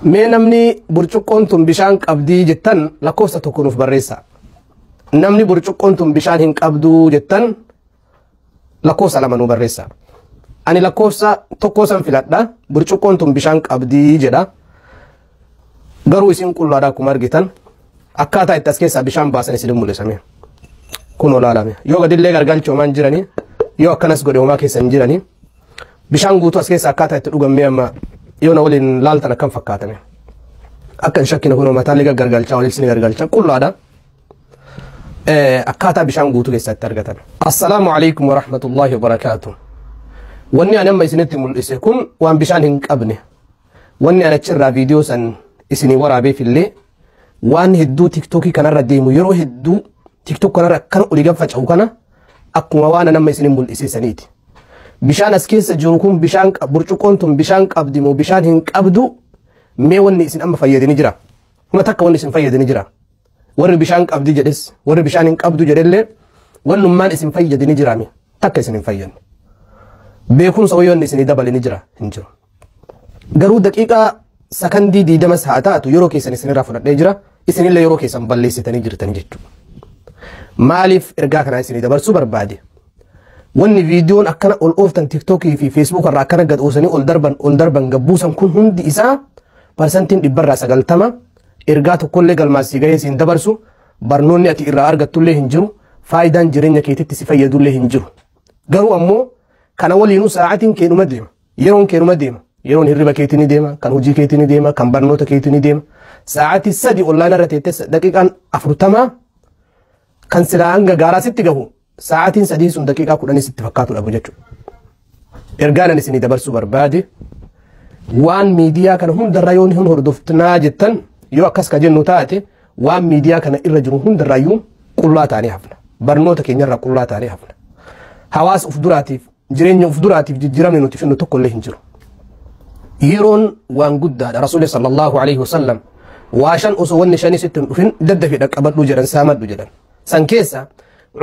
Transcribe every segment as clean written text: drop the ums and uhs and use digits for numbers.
Mee namni burcuqqoon tun bishaan qabdii jettan lakkoofsa tokko nuuf barreessa. Namni burcuqqoon tun bishaan hin qabduu jettan lakkoofsa 2 nuuf barreessa. Ani lakkoofsa 1 san filadha. Burcuqqoon tun bishaan qabdii jedha. Garuu isin qullaadha akkuma argitan. Akkaataa itti as keessaa bishaan baasan isin mul'isame. Kun olaalame. Yoo gadillee gargalchoo homaan jiranii, yoo akkanas godhe homaa keessa hin jiranii. Bishaan guutuu as keessaa akkaataa itti dhugamee amma yoo na waliin laaltan akkam fakkaatame. Akka hin shakkine kun mataallee gargalchaa waliin isin gargalcha qullaadha. Akkaataa bishaan guutuu keessatti argatan. Assalaamu alaikum wa rahmatullahi wa barakaatuh. Wanni ani amma isinitti mul'ise kun waan bishaan hin qabne. Wanni ani achirraa viidiyoo san isinii waraabeef illee waan hedduu tiktookii kanarra deemu yeroo hedduu tiktook kanarra akkana olii gad faca'u kana akkuma waan amma isin mul'ise saniiti. Bishaan as keessa jiru kun bishaan burcuqqoon tun bishaan qabdi moo bishaan hin qabdu mee wanni isin amma fayyadanii jira. Kuma takka wanni isin fayyadanii jira. Warri bishaan qabdi jedhes warri bishaan hin qabdu jedhellee wannummaan isin fayyadanii jira mi takka isin hin fayyadne. Beekumsa wayii wanni isinii dabale ni jira hin jiru. Garuu daqiiqaa sakandii 20 haa taatu yeroo keessan isinirraa fudhadhee jira isinillee yeroo keessan balleessitanii jirtan jechuudha. Maaliif ergaa kanaa isinii dabarsuu barbaade? Wanni viidiyoon akkana ol ooftan tiktookii fi feesbuuk irraa akkana gad oosanii ol darban gabbuusan kun hundi isaa parsantiin 90% ergaa tokkollee galmaasii gahee siin dabarsu barnoonni ati irraa argattullee hin jiru faayidaan jireenya keetitti si fayyadullee hin jiru. Garuu ammoo kana waliinuu sa'aatiin keenuma deema yeroon keenuma deema yeroon hirriba keetii ni deema kan hojii keetii ni deema kan barnoota keetii ni deema sa'aatii 3 onlaayinii irra teettee daqiiqaan 40 kan silaa hanga gaaraa sitti gahu sa'aatiin 3 sun daqiiqaa 10 sitti fakkaatu dhabu jechuudha. Ergaan ani isinii dabarsuu barbaade waan miidiyaa kana hundarraa yoo hin hordoftinaa jettan yoo akkas ka jennu taate waan miidiyaa kana irra jiru hundarraayyuu qullaa taanee hafna. Barnoota keenyarraa qullaa taanee hafna. Hawaasa uf duraatiif jireenya uf duraatiif jijjiiramni nuti finnu tokkollee hin jiru. Yeroon waan guddaadha. Rasuulli sallallahu alaihi wasallam waa shan osoo wanni shanii sitti hin dhufin daddafi dhaqqabadhu jedhan saamadhu jedhan. San keessa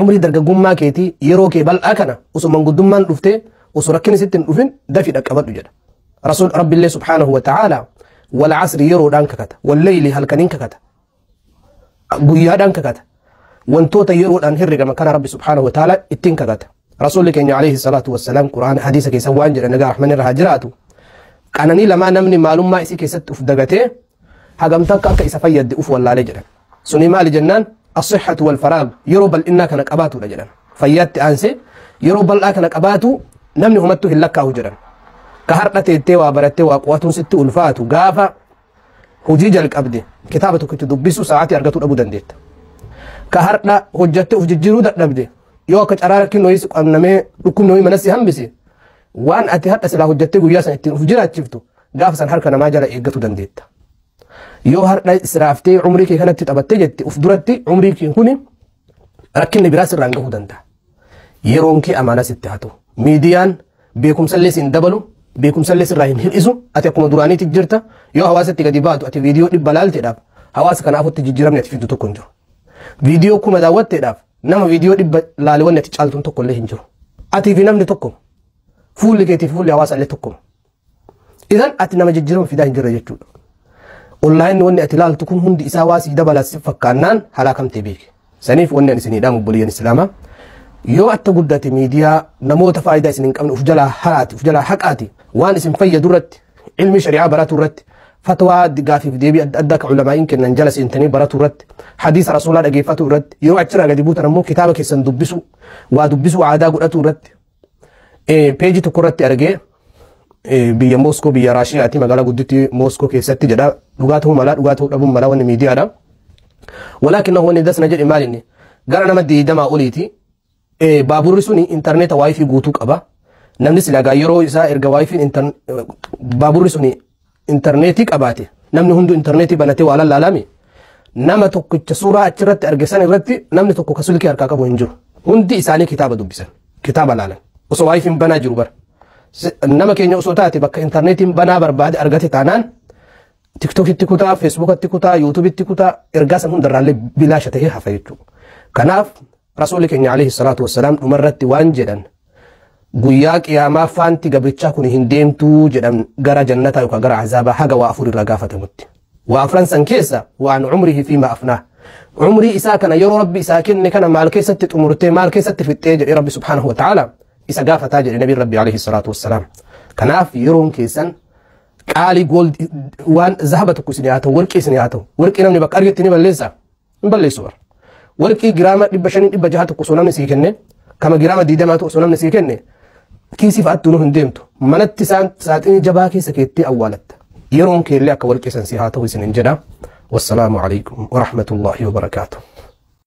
umrii dargaggummaa keetii yeroo kee bal'aa kana osoo manguddummaan dhuftee osoo rakkinni sitti hin dhufin dafi dhaqqabadhu jedha. Rasuul Rabbillee subhaanahu wa ta'ala wal asri yeroodhaan kakata wal layli halkaniin kakata guyyaadhaan kakata wantoota yeroodhaan herregama kana Rabbi subhaanahu wa ta'ala ittiin kakata. Rasuulli keenya alayhi salaatu wassalaam Qur'aana hadiisa keessa waan jedhan nagaa rahman irra haa jiraatu. Qananii lamaa namni maalummaa isii keessatti uf dagatee hagam takka akka isa fayyadde uf wallaalee jedhan. Suni maali jennaan as-sihhatu wal faraag yeroo bal'innaa kana qabaatudha jedhan. Fayyaatti aansee yeroo bal'aa kana qabaatu namni homattuu hin lakkaa'u jedhan. Ka har'a teettee waa barattee waa qo'atuun sitti ulfaatu gaafa hojii jalqabde kitaaba tokkotti dubbisu sa'aatii argatuu dhabuu dandeetta. Ka har'a hojjattee uf jijjiiruu dadhabde yoo akka caraa rakkinni wayii si qabnamee dhukkubni wayii mana si hambise waan ati har'a silaa hojjattee guyyaa san ittiin uf jiraachiftu gaafa san harka namaa jala eeggatu dandeetta. Yoo har'a israaftee umrii kee kanatti taphattee jette uf duratti umrii kee kuni rakkinni biraa sirraan gahuu danda'a. Yeroon kee amaanaa sitti haa ta'u. Miidiyaan beekumsallee siin dabalu beekumsallee sirraa hin hir'isu ati akkuma duraaniitti jirta yoo hawaasatti gadi baatu ati viidiyoo 100 laalteedhaaf hawaasa kanaafutti jijjiiramni ati fiddu tokko hin jiru. Viidiyoo 1000 daawwatteedhaaf nama viidiyoo 100 laale wanni ati caaltuun tokko illee hin jiru. Atii fi namni tokko fuulli keetii fi fuulli hawaasa illee tokko. Idan ati nama jijjiirama fidaa hin jirre jechuudha. Onlaayinni wanni ati laaltu kun hundi isaa waa sii dabala si fakkaannaan halaakamtee beeki. Saniif wanni ani isinii dhaamu obboleeyyan Islaamaa yoo atta guddate miidiyaa namoota faayidaa isin hin qabne uf jalaa haraati uf jalaa haqaati waan isin fayyadu irratti ilmi shari'aa baratu irratti fatwaa gaafiif deebii adda addaa ka ulamaa'iin kennan jala seentanii baratu irratti hadiisa rasuulaa dhageeffatu irratti yeroo achirraa gadi buutan ammoo kitaaba keessan dubbisu waa dubbisuu aadaa godhatu irratti peejii tokko irratti argee biyya Mooskoo biyya Raashiyaati magaalaa guddittii Mooskoo keessatti jedha dhugaa ta'uu malaa dhugaa ta'uu dhabuun malaa wanni miidiyaadha. Walaakin wanni dasna jedhe maal inni gara nama 20 oliiti baaburri suni intarneeta waayifii guutuu qaba. Namni silaa yeroo isaa erga waayifiin baaburri suni intarneetii qabaate namni hunduu intarneetii banatee waa lallaalame nama tokkicha suuraa achirratti arge san irratti namni tokko ka silkii harkaa qabu hin jiru. Hundi isaanii kitaaba dubbisan kitaaba laalan osoo waayifiin banaa jiru bara. Nama keenya osoo taate bakka intarneetiin banaa barbaade argate taanaan tiktookitti kutaa, feesbuukatti kutaa, yuutuubitti kutaa ergaa san hundarraallee bilaasha ta'ee hafa jechuudha. Kanaaf rasuulli keenya alayhi salaatu wassalaam dhumarratti waan jedhan Guyyaa qiyaamaa faanti gabrichaa kun hin deemtuu jedhan gara jannataa yookaan gara azaabaa haga waa afur irraa gaafatamutti. Waa afran san keessa waan umrihi fi ma afnaa. Umrii isaa kana yeroo Rabbi isaa kenne kana maal keessatti xumurtee, maal keessatti fixxee jedhee Rabbi subhaanahu wa ta'ala isa gaafataa jedhe Nabiin Rabbi alayhi salaatu wassalaam. Kanaaf yeroon keessan qaalii, gold waan zahaba tokko isin haa ta'u, warqii isin haa ta'u, warqii namni bakka argetti ni balleessa, hin balleessu bara. Warqii giraama 500 600 tokko osoo namni sii kenne, kama giraama 20 osoo namni sii kenne, kiisii fa'aatti nu hin deemtu, manatti isaan saaxinii jabaa keessa keettee awwaalatta. Yeroon keellee akka warqii san si haa ta'u isin hin jedha. Wassalaamu alaikum warahmatullahi wabarakaatuh.